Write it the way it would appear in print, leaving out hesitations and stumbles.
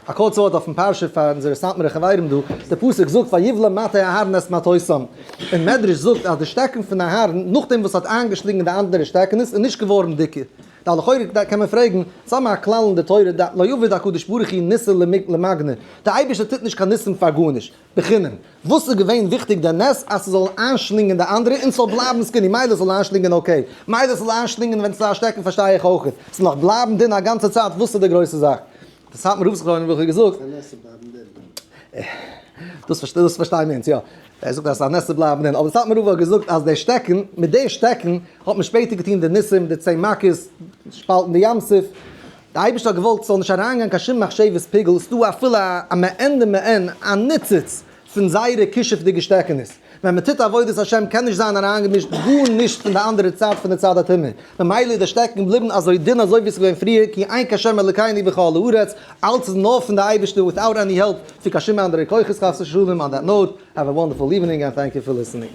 א קורצע ווארט אויפן פרשה פאר אונזערע סאטמארע חברים דא, די פסוק זאגט ויבלע מטה אהרן את מטותם, און מדרש זאגט אז די שטעקן פון אהרן נאכדעם וואס האט איינגעשלינגען די אנדערע שטעקענעס איז נישט געווארן דיקער. דא לכאורה קען מען פרעגן, ס'איז א כלל אין די תורה לא עביד הקדוש ברוך הוא ניסא למגנא, די אייבערשטער טוט נישט קיין ניסים פאר גארנישט, בחינם. וואס איז געווען וויכטיג די נס אז ס'זאל איינשלינגען די אנדערע און ס'זאל בלייבן skinny, מילא ס'זאל איינשלינגען okay, מילא ס'זאל איינשלינגען ווען ס'איז א שטעקן פארשטיי איך אויך, ס'זאל נאך בלייבן דין א גאנצע צייט וואס איז די גרויסע זאך? דאס האט מיר רב זכרונו לברכה געזאגט. דאס דאס פארשטיי מיר אונז יא. ער זאגט אז ס'איז א נס צו בלייבן דין, אבער סאטמאר רב האט געזאגט אז די שטעקן, מיט די שטעקן האט מען שפעטער געטון די ניסים, די צען מכות, שפאלטן די ים סוף. די אייבערשטער האט געוואלט ס'זאל נישט אריינגיין קיין שום מחשבת פיגול, ס'דא אפילו א מעין דמעין, א ניצוץ פון זייערע כישופ'דיגע שטעקענעס. ווען מען טוט עבודת השם קען נישט זיין אריינגעמישט גארנישט פון די אנדערע צד פון די צד הטומאה, ממילא איז די שטעקן געבליבן אזוי דין אזוי ווי עס איז געווען פריער, כי אין כהשם אלוקינו בכל הארץ, אלץ איז נאר פון די אייבערשטער without any help פון קיין שום אנדערע כוחות חס ושלום, on that note, have a wonderful evening and thank you for listening.